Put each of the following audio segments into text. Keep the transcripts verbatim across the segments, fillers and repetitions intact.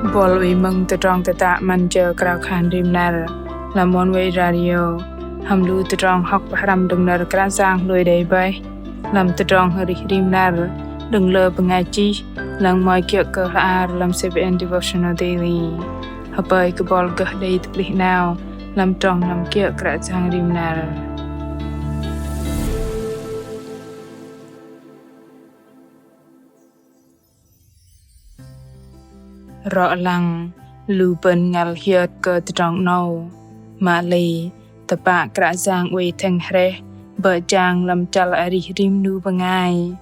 Bol ui mơ̆ng tơdrong tơdă 'Măn Jơ Krao Khan Rim Năr lăm Oneway Radio hăm lu tơdrong hŏk pơhrăm đơ̆ng nơ̆r Kră Yang lui đei bơih lăm tơdrong arih rim năr đơ̆ng lơ bơngai chih, lăng mă kiơ̆ kơ hla ar lăm C B N Devotional Daily. Hơpơi kơ bol gơh đei tơplih 'nao lăm trong năm kiơ̆ Kră Yang rim năr. Rŏ lăng lu bơ̆n ngăl hiơt kơ tơdrong 'nâu. Mă lei tơpă Kră Yang oei thĕng hrĕh bơ̆ jang lăm chăl arih rim 'nu bơngai.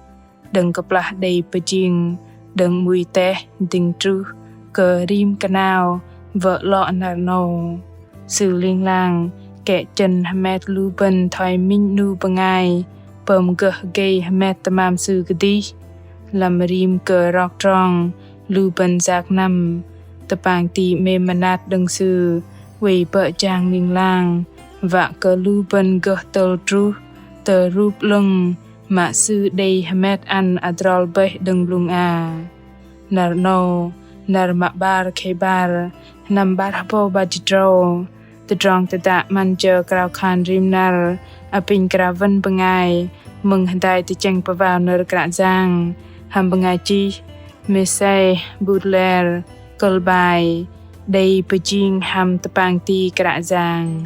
Đơ̆ng kơplah đei pơjing đơ̆ng 'mui teh dĭng truh kơ rim kơnao wă 'lŏ năr 'nâu. Sư ling lang kĕ chơ̆n hơmet lu bơ̆n thoi minh 'nu bơngai pơm gơh gei hơmet tơmam sư kơdih. Lăm rim kơ rok trong lu bơ̆n yak năm, tơpang ti 'mêm mơnat đơ̆ng Sư oei bơ̆ jang ling lang wă kơ lu bơ̆n gơh tơl truh tơ rup 'lơ̆ng mă Sư đei hơmet ăn adrol bơih đơ̆ng blŭng a. Năr 'nâu, năr mă 'bar khei 'bar, sơnăm 'bar hơbâu 'bar jĭt tơdrâu, tơdrong tơdă 'Măn Jơ Krao Khan Rim Năr apinh krao wơ̆n bơngai mơ̆ng hơdai tơchĕng pơwao nơ̆r Kră Yang hăm bơngai chih Macy Butler, kơ̆l bai Đei pơjing hăm tơpang ti Kră Yang.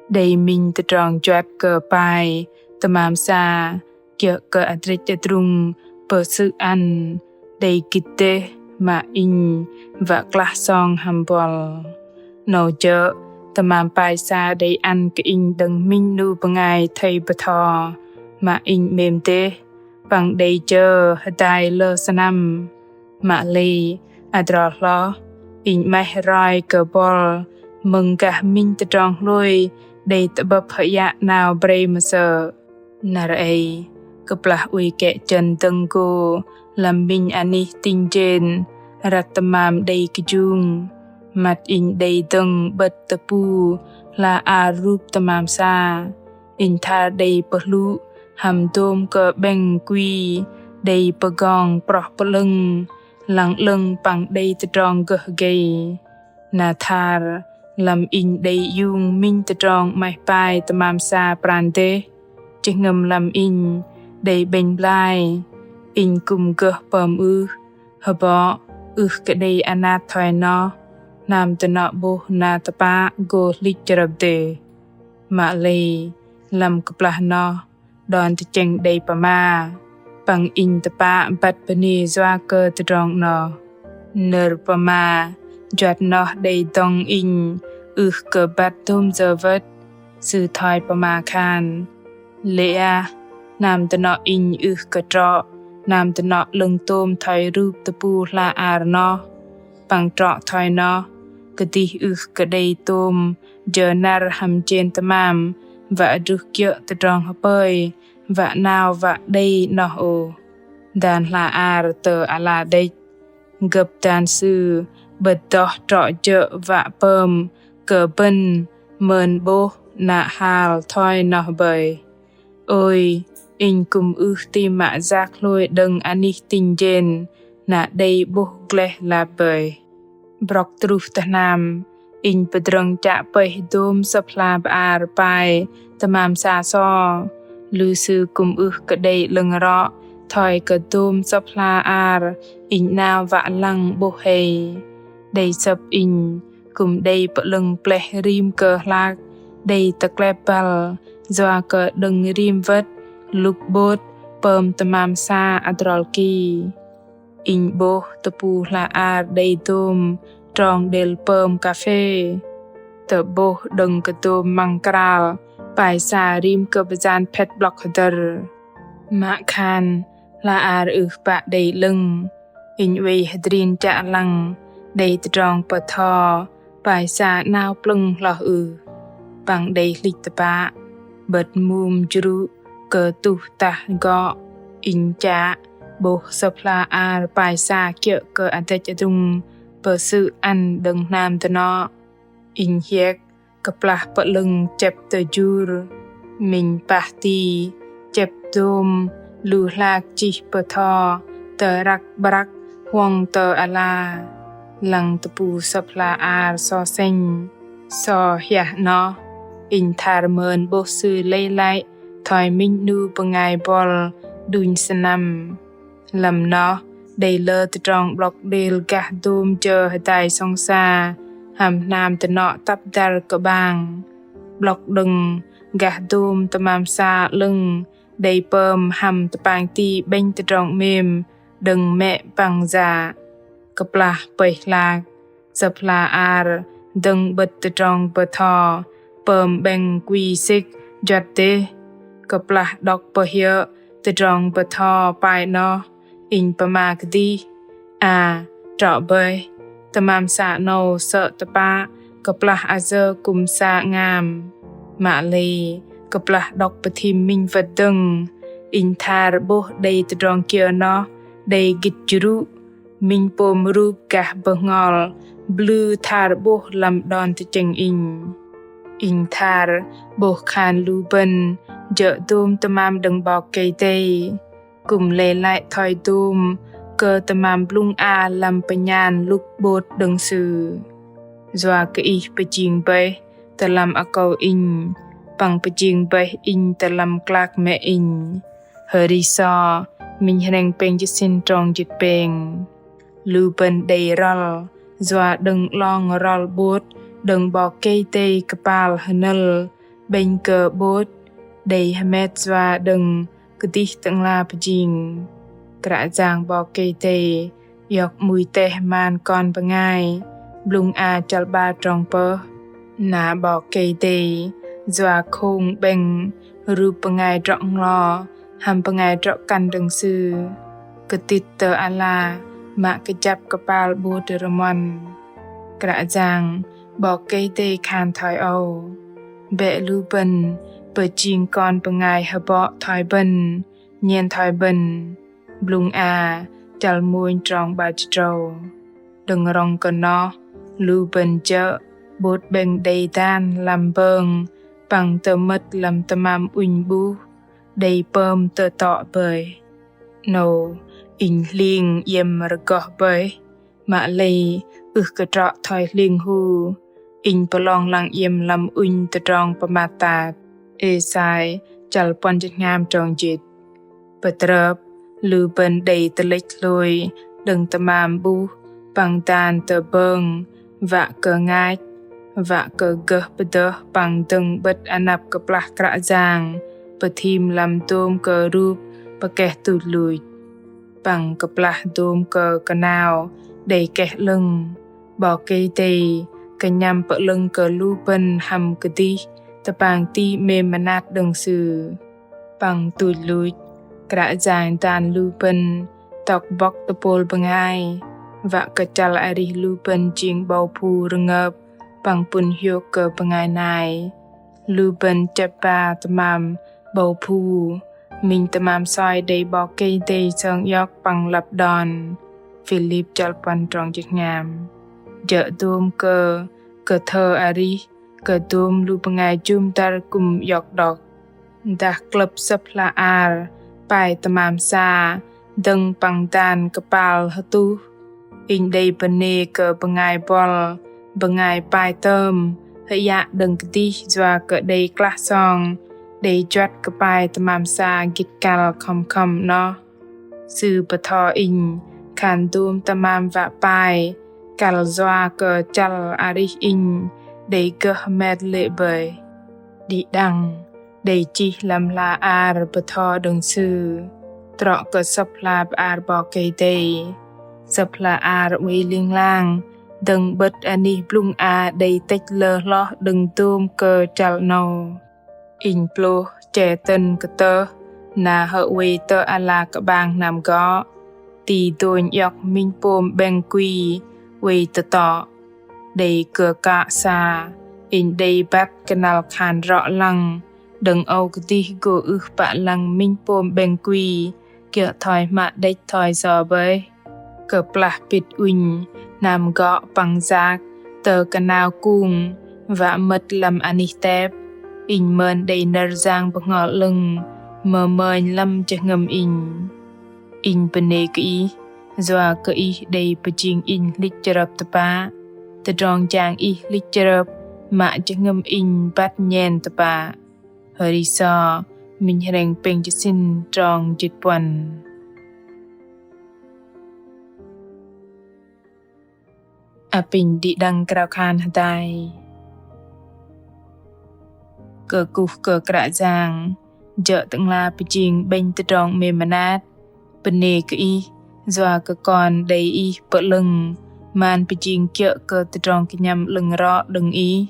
Đei minh tơdrong juăt kơ pai tơmam sa kiơ̆ kơ adrĕch adrung pơsư̆ ăn đei gĭt dêh mă inh wă klah song hăm bol. 'Nâu jơ̆ tơmam pai sa đei ăn kơ inh đơ̆ng minh 'nu bơngai thây bơtho mă inh 'mêm dêh păng đei jơ hơdai lơ sơnăm. Mă lei adrol hloh inh 'maih roi kơ bol mơ̆ng gah minh tơdrong hlôi đei tơ'bơ̆p hơyă 'nao brei mơsơ̆. Năr ei kơplah oei kĕ chơ̆n dơ̆ng gô lăm minh anih tĭng jên răt tơmam đei kơjung, măt inh đei dơ̆ng 'bơ̆t tơpu hla ar rup tơmam sa. Inh thar đei pơhlŭ hăm dôm kơ 'bĕng kui đei pơgong proh pơ'lơ̆ng lăng 'lơ̆ng păng đei tơdrong gơh gei. Na thar lăm inh đei iung minh tơdrong 'maih pai tơmam sa pran dêh, jơhngơ̆m lăm inh đei 'bĕnh blai. Inh kư̆m gơh pơm ưh, hơbŏ ưh kơ đei anat thoi noh, hnam dơnŏ 'bôh na tơpă gô hlĭch chrơp dêh. Mă lei lăm kơplah noh đon tơchĕng đei pơma păng inh tơpă băt bơnê yua kơ tơdrong noh. Nơ̆r pơma juăt noh đei dŏng inh ưh kơ băt dôm yơ wơ̆t. Sư thoi pơma khan: Lê̆ ah, hnam dơnŏ inh ưh kơ trŏ hnam dơnŏ 'lơ̆ng tôm thoi rup tơpu hla ar noh. Păng trŏ thoi noh kơdih ưh kơ đei tôm jơ năr hăm jên tơmam wă druh kiơ̆ tơdrong hơpơi wă 'nao wă đei noh ôh. Dan hla ar tơ ala đĕch, gơ̆p dan sư 'bơ̆t noh trŏ jơ̆ wă pơm kơ bơ̆n mơn 'bôh na hal thoi noh bơih. Ơi, inh kư̆m ưh ti mă yak hlôi đơ̆ng anih tĭng jên na đei 'bôh gleh lap bơih. Brŏk truh tơ hnam, inh pơdrơ̆ng chă pơih dôm sơ̆p hla bơar pai tơmam sa so. Lu sư kư̆m ưh kơ đei 'lơ̆ng rŏ thoi kơ dôm sơ̆p hla ar inh 'nao wă lăng 'bôh hei. Đei sơ̆p inh kư̆m đei pơ'lơ̆ng pleh rim kơ hlak đei tơklep băl yua kơ đơ̆ng rim wơ̆t lŭk 'bôt pơm tơmam sa adrol ki. Inh 'bôh tơpu hla ar đei dôm trong đêl pơm kaphê, tơ'bôh đơ̆ng kơ dôm măng kral pai sa rim kơ bơyan phet 'blŏk hơdơ̆r. Mă khan hla ar ưh pă đei 'lơ̆ng, inh oei hơdrin chă lăng đei tơdrong pơtho pai sa 'nao plơ̆ng hloh ưh. Păng đei hlĭch tơpă 'bơ̆t mum jrŭ kơ tuh tah gŏ, inh chă 'bôh sơ̆p hla ar pai sa kiơ̆ kơ adrĕch adrung pơsư̆ ăn đơ̆ng hnam dơnŏ. Inh hiĕk kơplah pơ'lơ̆ng chĕp tơjur, minh pah ti chĕp dôm Lu hlak chih bơtho tơ răk 'brăk huŏng tơ ala. Lăng tơpu Sơ̆p hla ar so sĕnh so hiah 'noh, inh thar mơn 'bôh sư lei lăi thoi minh 'nu bơngai bŏl đunh sơnăm. Lăm noh đei lơ tơdrong 'blŏk đêl gah dôm jơ hơdai sŏng sa hăm hnam tơnŏ tăp dăr kơ'bang. 'Blŏk đơ̆ng gah dôm tơmam sa 'lơ̆ng đei pơm hăm tơpang ti 'bĕnh tơdrong 'mêm đơ̆ng mĕ păng yă. Kơplah pơih hlak, Sơ̆p hla ar dơ̆ng 'bơ̆t tơdrong bơtho pơm 'bĕng kui sĭk juăt dêh. Kơplah đŏk pơhiơ̆ tơdrong bơtho pai 'noh, inh pơma kơdih: A, trŏ bơih, tơmam sa 'nâu sơ̆ tơpă kơplah ayơ kư̆m sa 'ngam. Mă lei kơplah đŏk pơthim minh wơ̆t dơ̆ng, inh thar 'bôh đei tơdrong kiơ noh đei gĭt jrŭ, minh pôm rup gah bơhngol blư thar 'bôh lăm đon tơchĕng inh. Inh thar 'bôh khan lu bơ̆n jơ̆ dôm tơmam đơ̆ng 'Bok Kei-Dei, kư̆m lei lăi thoi dôm kơ tơmam blŭng a lăm pơnhan lŭk 'bôt đơ̆ng Sư. Yua kơ Ih pơjing bơih tơ lăm akâu inh, păng pơjing bơih inh tơ lăm klak mĕ inh. Hơri so, minh hrĕng pêng jĭt sĭn trong jĭt pêng. Lu bơ̆n đei rŏl yua đơ̆ng 'long rŏl 'bôt đơ̆ng 'Bok Kei-Dei kơpal hơnơ̆l 'bĕnh kơ 'bôt, đei hơmet yua đơ̆ng kơdih Tơ'ngla pơjing. Kră Yang 'Bok Kei-Dei iŏk 'mui teh man kon bơngai, Blŭng a chăl 'bar trong pơh. Na 'Bok Kei-Dei yua không 'bĕng rup bơngai drŏ nglo hăm bơngai drŏ kăn đơ̆ng Sư, kơtĭt tơ ala mă kơjăp kơpal 'bôt rơmon. Kră Yang 'Bok Kei-Dei khan thoi âu: Bĕ lu bơ̆n pơjing kon bơngai hơbŏ thoi bơ̆n, nhen thoi bơ̆n. Blŭng a chăl mônh trong 'bar jĭt tơdrâu. Đơ̆ng rŏng kơ noh, lu bơ̆n jơ̆ 'bôt 'bĕng đei dan lăm bơng păng tơmơ̆t lăm tơmam ŭnh 'buh đei pơm tơtŏ bơih. 'Nâu, inh hling iĕm rơgoh bơih, mă lei ưh kơ trŏ thoi hling hu. Inh pơlong lăng iĕm lăm ŭnh tơdrong pơmat tat. Êsai chăl puăn jĭt hngam trong jĭt. Pơtrơp, lu bơ̆n đei tơlĕch hlôi đơ̆ng tơmam 'buh păng dan tơ bơng, wă kơ ngach, wă kơ gơh pơdơh păng dơ̆ng 'bơ̆t anăp kơplah Kră Yang pơthim lăm dôm kơ rup pơkeh tuch luch. Păng kơplah dôm kơ kơnao đei keh 'lơ̆ng, 'Bok Kei-Dei kơnhăm pơ'lơ̆ng kơ lu bơ̆n hăm kơdih tơpang ti 'mêm mơnat đơ̆ng Sư. Păng tuch luch, Kră Yang dan lu bơ̆n tŏk bŏk tơpôl bơngai, wă kơ chăl arih lu bơ̆n jing 'bâu phu rơngơp păng pŭn hiôk kơ bơngai nai. Lu bơ̆n chĕp ba tơmam 'bâu phu, minh tơmam soi đei 'Bok Kei-Dei sơng iŏk păng lăp đon. Philip chăl puăn trong jĭt hngam. Jơ̆ dôm kơ kơthơ arih kơ dôm lu bơngai jŭm dăr kư̆m iŏk đŏk. Dah klơ̆p Sơ̆p hla ar pai tơmam sa dơ̆ng păng dan kơpal hơtuh, inh đei bơnê kơ bơngai bŏl, bơngai pai tơm hơyă đơ̆ng kơdih yua kơ đei klah song đei juăt kơ pai tơmam sa gĭt kăl khŏm khŏm 'noh. Sư bơtho inh khan dôm tơmam wă pai kăl yua kơ chăl arih inh đei gơh hơmet lê̆ bơih. Đĭ đăng đei chih lăm hla ar bơtho đơ̆ng Sư, trŏ kơ Sơ̆p hla bơar 'Bok Kei-Dei. Sơ̆p hla ar oei ling lang dơ̆ng 'bơ̆t anih blŭng a đei tĕch lơ hloh đơ̆ng dôm kơ chăl 'nâu. Inh plôh che tơ̆n kơtơh na hơwei tơ ala kơ'bang hnam gŏ, ti dônh iŏk minh pôm 'bĕng kui oei tơtŏ. Đei kơ kă sa, inh đei băt kơnăl khan rŏ lăng, đơ̆ng âu kơdih gô ưh pă lăng minh pôm 'bĕng kui kiơ̆ thoi hmă đĕch thoi so bơih. Kơplah pĭt ŭnh, hnam gŏ păng yak tơ kơnao kung wă mơ̆t lăm anih tep, inh mơn đei nơ̆r Yang Bơhngol 'Lơ̆ng mơmơnh lăm jơhngơ̆m inh. Inh bơnê kơ Ih, yua kơ Ih đei pơjing inh hlĭch chrơp tơpă, tơdrong jang Ih hlĭch chrơp, mă jơhngơ̆m inh băt nhen tơpă. Hơri sơ̆, minh hrĕng pêng jơsĭn trong jĭt puăn. Apinh đĭ đăng krao khan hơdai. Kơkuh kơ Kră Yang, jơ̆ Tơ'ngla pơjing 'bĕnh tơdrong 'mêm mơnat. Bơnê kơ Ih, yua kơ kon đei Ih pơ'lơ̆ng, man pơjing kiơ̆ kơ tơdrong kơnhăm 'lơ̆ng rŏ đơ̆ng Ih.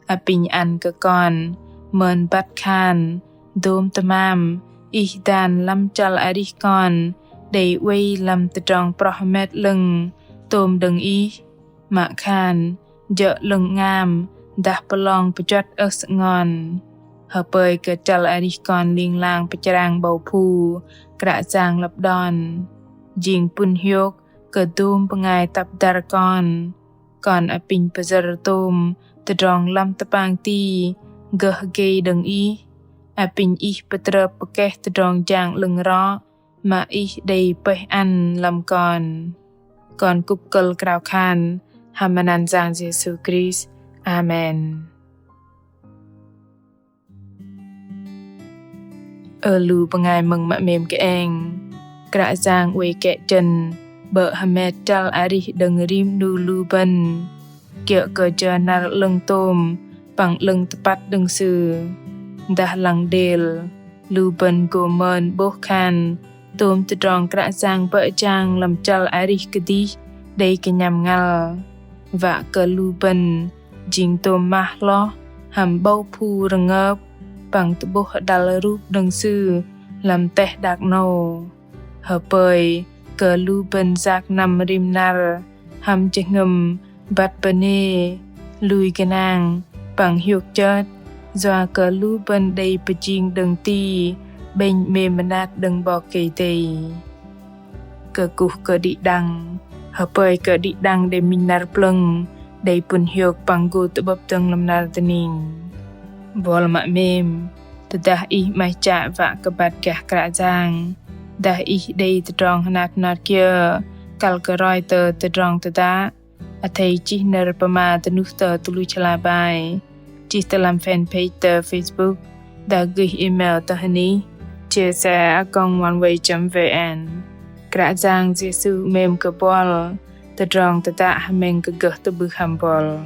Apinh ăn kơ kon mơn băt khan dôm tơmam Ih dan lăm chăl arih kon đei oei lăm tơdrong proh hơmet 'lơ̆ng tôm đơ̆ng Ih. Mă khan jơ̆ 'lơ̆ng 'ngam dah pơlong pơjuăt ơh sơngon. Hơpơi kơ chăl arih kon ling lang pơchrang 'bâu phu Kră Yang lăp đon, jing pŭn hiôk kơ dôm bơngai tăp dăr kon. Kon apinh pơyơ̆r tôm tơdrong lăm tơpang ti gơh gei đơ̆ng Ih. Apinh Ih pơtrơp pơkeh tơdrong jang 'lơ̆ng rŏ mă Ih đei pơih ăn lăm kon. Kon kŭp kơ̆l krao khan hăm anăn Yang Yêsu Krist. Amen. Ơ lu bơngai mơ̆ng mă 'mêm kơeng, Kră Yang oei kĕ jăn 'bơ̆ hơmet chăl arih đơ̆ng rim 'nu lu bơ̆n, kiơ̆ kơ jơ năr 'lơ̆ng tôm păng 'lơ̆ng tơpăt đơ̆ng Sư. Dah lăng đêl, lu bơ̆n gô mơn 'bôh khan tôm tơdrong Kră Yang bơ̆ jang lăm chăl arih kơdih đei kơnhăm ngăl. Wă kơ lu bơ̆n jing tôm mah hloh hăm 'bâu phu rơngơp păng tơ'bôh hơđăl rup đơ̆ng Sư lăm teh đak 'nâu. Hơpơi kơ lu bơ̆n yak năm rim năr hăm jơhngơ̆m băt bơnê, lui gơnang păng hiôk chơt, yua kơ lu bơ̆n đei pơjing đơ̆ng ti 'bĕnh 'mêm mơnat đơ̆ng 'Bok Kei-Dei. Kơkuh kơ đĭ đăng, hơpơi kơ đĭ đăng đei minh năr plơ̆ng, đei pŭn hiôk păng gô tơ'bơ̆p dơ̆ng lăm năr dơning. Buăl mă 'mêm, tơdah ih 'maih chă wă kơ băt gah Kră Yang, dah ih đei tơdrong hơnat hơnat kiơ kăl kơ roi tơ tơdrong tơdă, athei chih nơ̆r pơma dơnuh tơ tơluch hla bơar, chih tơ lăm fanpage tơ Facebook, dah gơih email tơ hơnih chia sẻ a còng oneway chấm vn. Kră Yang Yêsu 'mêm kơ buăl, tơdrong tơdă hơmĕng kơ gơh tơ'bưh hăm buăl.